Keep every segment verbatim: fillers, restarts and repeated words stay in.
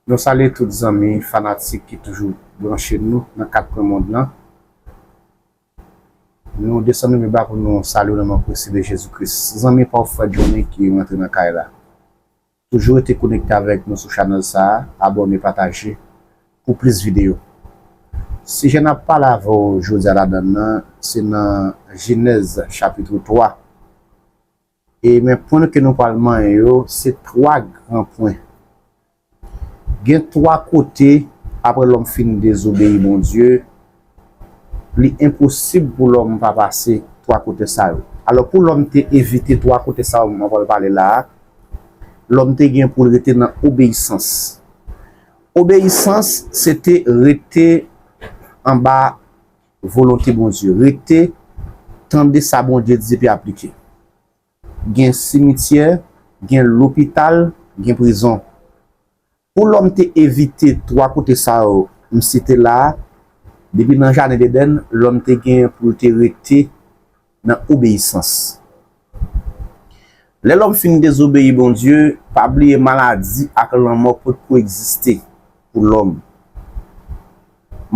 Nou salye tout zanmi fanatik ki toujou branche nou nan kat kwen mond lan. Nou desann nou pi ba pou nou salye w nan non presi de Jezi Kris. Zanmi pa w, frè Johnny ki rantre nan kay la. Toujou rete konekte avèk nou sou chanèl sa a, abòne, pataje pou plis videyo. Sijè n ap pale avè w jodi a ladan l nan, se nan Jenèz chapit twa. E men pwen ke nou pral manyen yo, se twa gran pwen. Gen twa kote, apre lòm fin dezobeyi Bondye, li enposib pou lòm pa pase twa kote sa yo. Alò, pou lòm te evite twa kote sa yo, mwen pral pale la a, lòm te gen pou l rete nan obeyisans. Obeyisans, se te rete anba volonte Bondye, rete tande sa Bondye di epi aplike. Gen simityè, gen lopital, gen prizon. Pou lòm te evite twa kote sa yo m site la a, depi nan jaden Edenn, lòm te gen pou l te rete nan obeyisans. Lè lòm fin dezobeyi Bondye, pa bliye maladi ak lanmò potko egziste pou lòm.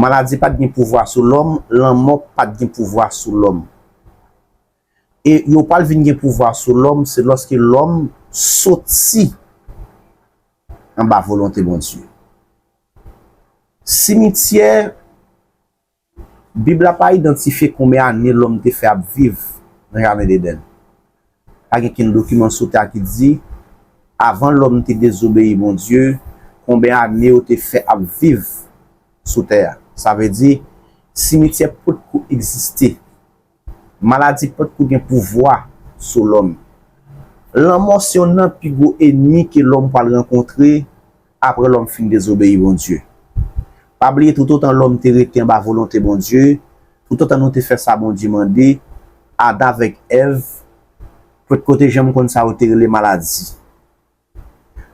Maladi pa t gen pouvwa sou lòm, lanmò pa t gen pouvwa sou lòm. E yo pral vin gen pouvwa sou lòm, se lòske lòm soti anba volonte Bondye. Simityè, Bib la pa idantifye konbyen ane lòm te fè ap viv nan jaden Edenn. Pa gen kenn dokiman sou tè a ki di, avan lòm te dezobeyi Bondye, konbyen ane yo te fè ap viv sou tè a. Sa vle di, simityè potko egziste. Maladi potko gen pouvwa sou lòm. Lanmò se yonn nan pi gwo ènmi ke lòm pral rankontre apre lòm fin dezobeyi Bondye. Pa bliye, toutotan lòm te rete anba volonte Bondye, toutotan nou te fè sa Bondye mande, Adan avèk Èv potko te janm konn sa yo te rele maladi.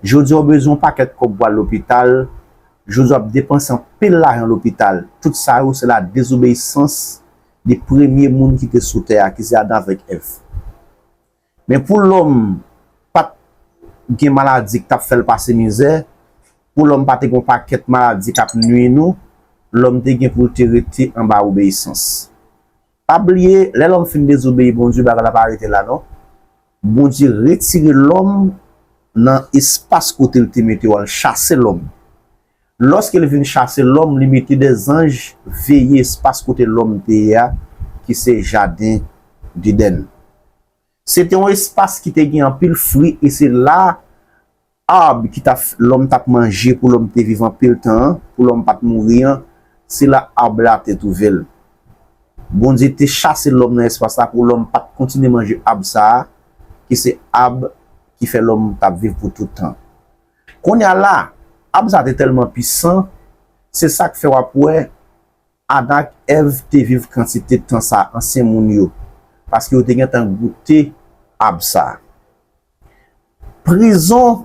Jodi a, w bezwen yon pakèt kòb pou al lopital. Jodi a, w ap depanse anpil lajan lopital. Tout sa yo, se la dezobeyisans de premye moun ki te sou tè a, ki se Adan avèk Èv. Men pou lòm pa t gen maladi k t ap fè l pase mizè, pou lòm pa te gen yon pakèt maladi k ap nwi nou, lòm te gen pou l te rete anba obeyisans. Pa bliye, lè lòm fin dezobeyi Bondye, bagay la pa rete la non. Bondye retire lòm nan espas kote l te mete yo, al chase lòm. Lòske l vin chase lòm, li mete dèzanj veye espas kote lòm te ye a, ki se jaden Edenn. Se te yon espas ki te gen anpil fwi, e se la ab ki t ap, lòm t ap manje pou lòm te viv anpil tan an, pou lòm pa t mouri an, se la ab la te twouve l. Bondye te chase lòm nan espas la pou lòm pa t kontinye manje ab sa a, ki se ab ki fè lòm t ap viv pou tout tan. Kounye a la, ab sa a te tèlman pisan, se sa k fè w ap wè Adan ak Èv te viv kantite tan sa a, ansyen moun yo, paske yo te gentan goute ab sa a. Prizon,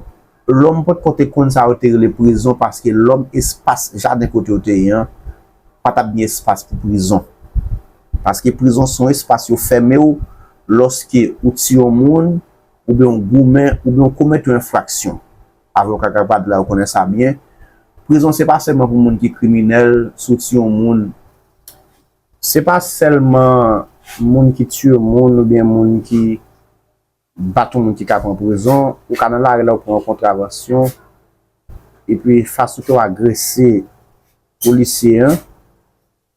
lòm potko te konn sa yo te rele prizon, paske lòm espas jaden kote yo te ye an, pa t ap gen espas pou prizon. Paske prizon se yon espas yo fèmen w lòske ou tiye yon moun, oubyen w goumen, oubyen w komèt yon enfraksyon. Avoka k ap gade la, yo konnen sa byen. Prizon se pa sèlman pou moun ki kriminèl, si w tiye yon moun. Se pa sèlman moun ki tiye moun oubyen moun ki bat yon moun ki ka pran prizon. Ou ka nan lari la, ou pran yon kontravansyon, epi fason ke w agrese polisye an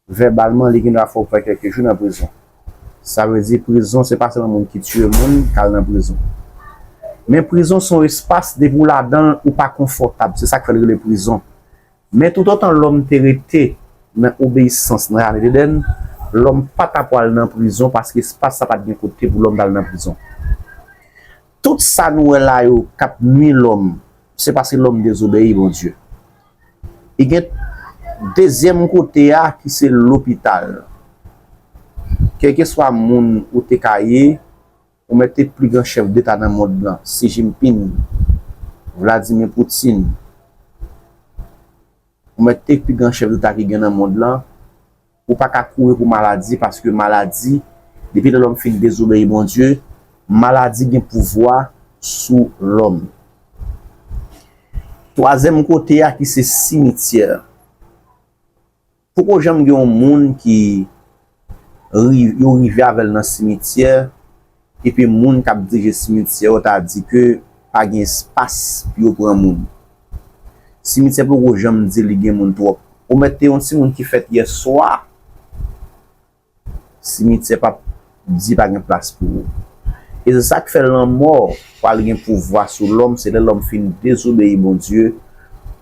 vèbalman, li gendwa fè w fè kèk jou nan prizon. Sa vle di, prizon, se pa sèlman moun ki tiye moun k al nan prizon. Men prizon se yon espas, depi w ladan l, ou pa konfòtab. Se sa k fè l rele prizon. Men toutotan lòm te rete nan obeyisans nan jaden Edenn, lòm pa ta pral nan prizon, paske espas sa pa t gen kote pou lòm t al nan prizon. Tout sa nou wè la yo k ap nwi lòm, se paske lòm dezobeyi Bondye. E gen dezyèm kote a ki se lopital. Kèlkeswa moun ou te ka ye, ou mèt te pi gran chèf deta nan mond lan, Xi Jinping, Vladimir Putin, ou mèt te pi gran chèf deta ki gen nan mond lan, ou pa ka kouri pou maladi, paske maladi, depi lè lòm fin dezobeyi Bondye, maladi gen pouvwa sou lòm. Twazyèm kote a ki se simityè. Poko janm gen yon moun ki ri- yo rive avè l nan simityè, epi moun k ap dirije simityè yo ta di ke pa gen espas pou yo pran moun. Simityè poko janm di li gen moun twòp. Ou mèt te yon timoun ki fèt yèswa, simityè p ap di pa gen plas pou ou. E se sa k fè lanmò pral gen pouvwa sou lòm, se lè lòm fin dezobeyi Bondye,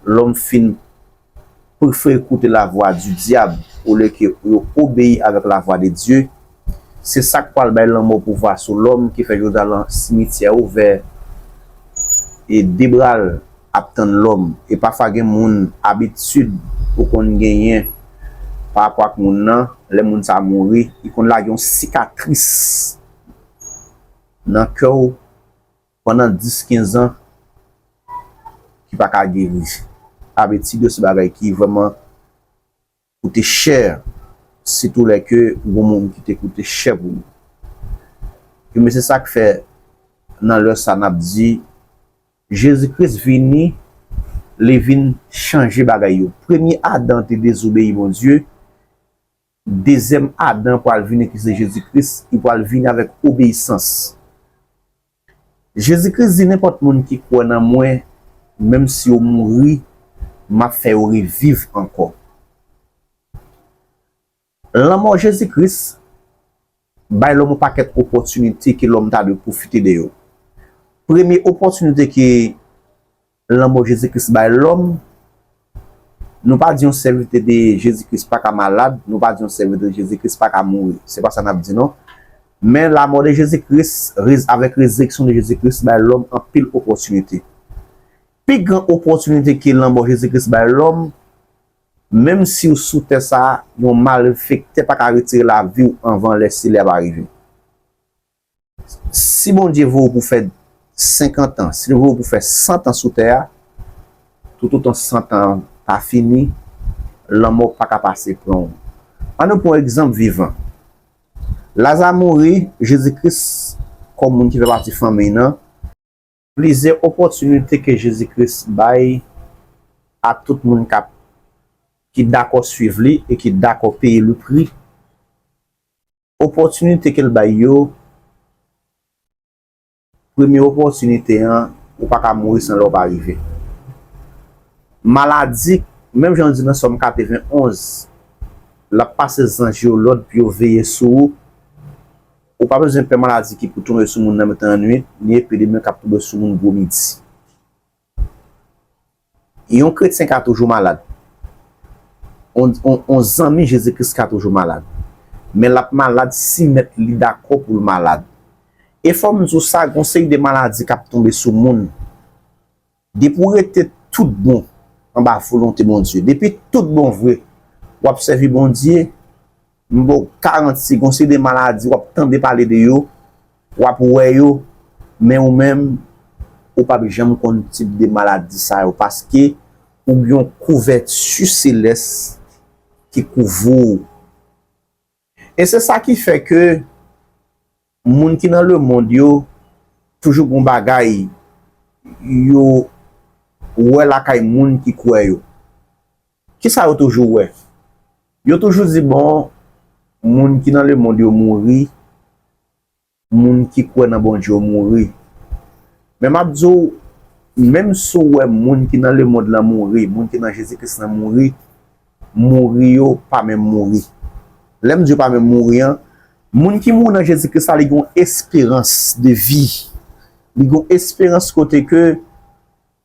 lòm fin prefere koute lavwa di dyab olye ke yo obeyi avèk lavwa de Dye. Se sa k pral bay lanmò pouvwa sou lòm ki fè jodi a lan simityè ouvè e de bra l ap tann lòm. E pafwa gen moun abitid ou konn genyen pa rapò ak moun nan, lè moun sa mouri, li konn lage yon sikatris nan kè w pandan dis, kenz an ki pa ka geri. Abitid yo se bagay ki vrèman koute chè, sitou lè ke gon moun ki te koute chè pou nou. Ebyen se sa k fè nan lè sa n ap di, Jezi Kris vini, li vin chanje bagay yo. Premye Adan te dezobeyi Bondye, dezyèm Adan pral vini ki se Jezi Kris, li pral vini avèk obeyisans. Jezi Kris di nenpòt moun ki kwè nan mwen, menm si yo mouri, m ap fè yo reviv ankò. Lanmò Jezi Kris bay lòm yon pakèt opòtinite ke lòm ta dwe pwofite de yo. Premye opòtinite ke lanmò Jezi Kris bay lòm, nou pa di yon sèvitè de Jezi Kris pa ka malad, nou pa di yon sèvitè de Jezi Kris pa ka mouri. Se pa sa n ap di non. Men lanmò de Jezi Kris, rez- avèk rezireksyon de Jezi Kris, bay lòm anpil opòtinite. Pi gran opòtinite ke lanmò Jezi Kris bay lòm, menm si w sou tè sa a, yon malfektè pa ka retire lavi w anvan lè sele a pa rive. Si Bondye voye w pou fè senkant an, si l voye w pou fè san tan sou tè a, toutotan san tan an pa fini, lanmò pa ka pase pran w. Ann nou pran yon egzanp vivan. Laza mouri, Jezi Kris, kòm moun ki fè pati fanmiy nan, plizyè opòtinite ke Jezi Kris bay a tout moun k ap, ki dakò swiv li e ki dakò peye le pri. Opòtinite ke l bay yo, premye opòtinite an, ou pa ka mouri san lè w pa rive. Maladi, menm jan l di nan Sòm katrevenonz, l ap pase zanj yo lòd pou yo veye sou ou. Ou pa bezwen pè maladi ki pou tonbe sou moun nan mitan lannwit, ni epidemi k ap tonbe sou moun gwo midi. Yon kretyen ka toujou malad. On, on, on zanmi Jezi Kris ka toujou malad. Men l ap malad si mèt li dakò pou l malad. E fò m di w sa, gon seri de maladi k ap tonbe sou moun. Depi w rete tout bon anba volonte Bondye, depi tout bon vre, w ap sèvi Bondye, m ba w garanti, gon seri de maladi w ap tande pale de yo, w ap wè yo, men ou menm, ou p ap janm konn tip de maladi sa yo, paske ou gen yon kouvèti selès ki kouvri w. E se sa ki fè ke moun ki nan lemonn yo toujou gon bagay yo wè lakay moun ki kwè yo. Kisa yo toujou wè? Yo toujou di, bon, moun ki nan lemonn yo mouri, moun ki kwè nan Bondye yo mouri. Men m ap di w, menm si w wè moun ki nan lemonn lan mouri, moun ki nan Jezi Kris lan mouri, mouri yo pa menm mouri. Lè m di yo pa menm mouri an, moun ki mouri nan Jezi Kris la, li gen yon esperans de vi. Li gen yon esperans kote ke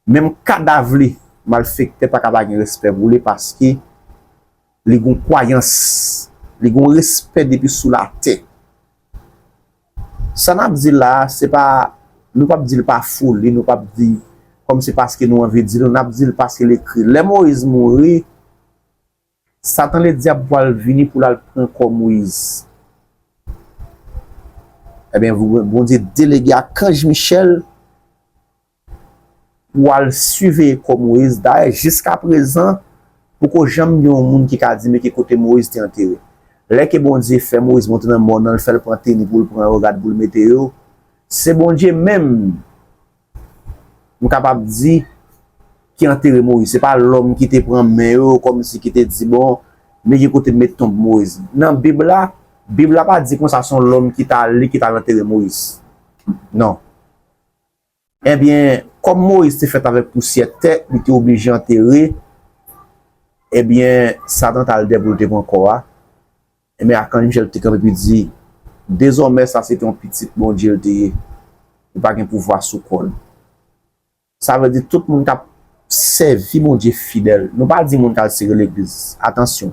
menm kadav li, malfektè pa ka pa gen respè pou li paske li gen yon kwayans, li gen yon respè depi sou latè. Sa n ap di la a, se pa, nou p ap di l pa foli, nou p ap di kòmsi paske nou anvi di l, n ap di l paske l ekri. Lè Moyiz mouri, Satan Ledyab pral vini pou l al pran kò Moyiz. Ebyen, Bondye delege akanj Michèl pou al siveye kò Moyiz. Dayè, jiskaprezan, poko janm gen yon moun ki ka di, men ki kote Moyiz te antere. Lè ke Bondye fè Moyiz monte nan mòn nan, l fè l pran teni pou l pran yo, rad pou l mete yo, se Bondye menm, m kapab di, ki antere Moyiz. Se pa lòm ki te pran men yo kòmsi ki te di, bon, men ki kote m met tonb Moyiz. Nan Bib la, Bib la pa di konsa se yon lòm ki t ale, ki t al antere Moyiz. Non. Ebyen, kòm Moyiz te fèt avèk pousyè tè, li te oblije antere, ebyen, Satan t al dèyè pou l te pran kò a. Ebyen, Akanj Michèl te kanpe epi di, dezòmè sa se te yon pitit Bondye l te ye. Li pa gen pouvwa sou kò l. Sa vle di tout moun k ap sèvi Bondye fidèl. Nou pa di moun k al sere legliz. Atansyon.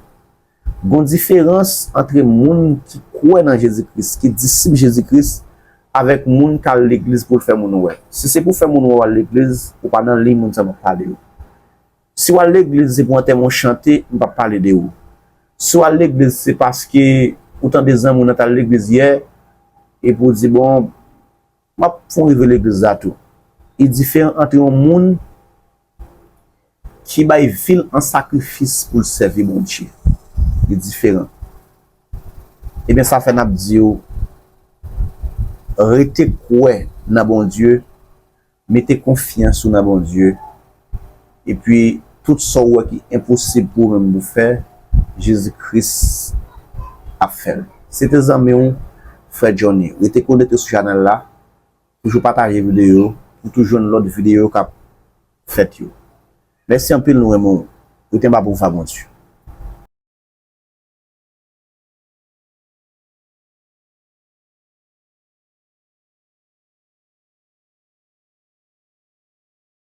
Gon diferans antre moun ki kwè nan Jezi Kris, ki disip Jezi Kris, avèk moun k al legliz pou l fè moun wè. Si se pou fè moun wè w al legliz, ou pa nan liy moun sa m ap pale yo. Si w al legliz se pou antèman w chante, m p ap pale de ou. Si w al legliz se paske ou tande zanmi w nan t al legliz yè, epi w di, bon, m ap fè w rive legliz la tou. Li diferan ant yon moun ki bay vi l an sakrifis pou l sèvi Bondye. Li diferan. Ebyen, sa fè n ap di w, rete kwè nan Bondye, mete konfyans ou nan Bondye, epi tout sa w wè ki enposib pou ou menm pou fè, Jezi Kris ap fè l. Se te zanmi w, frè Johnny. Rete konekte sou chanèl la, toujou pataje videyo, pou toujou jwenn lòt videyo k ap fèt yo. Mèsi anpil, nou renmen w. Rete anba pouvwa Bondye.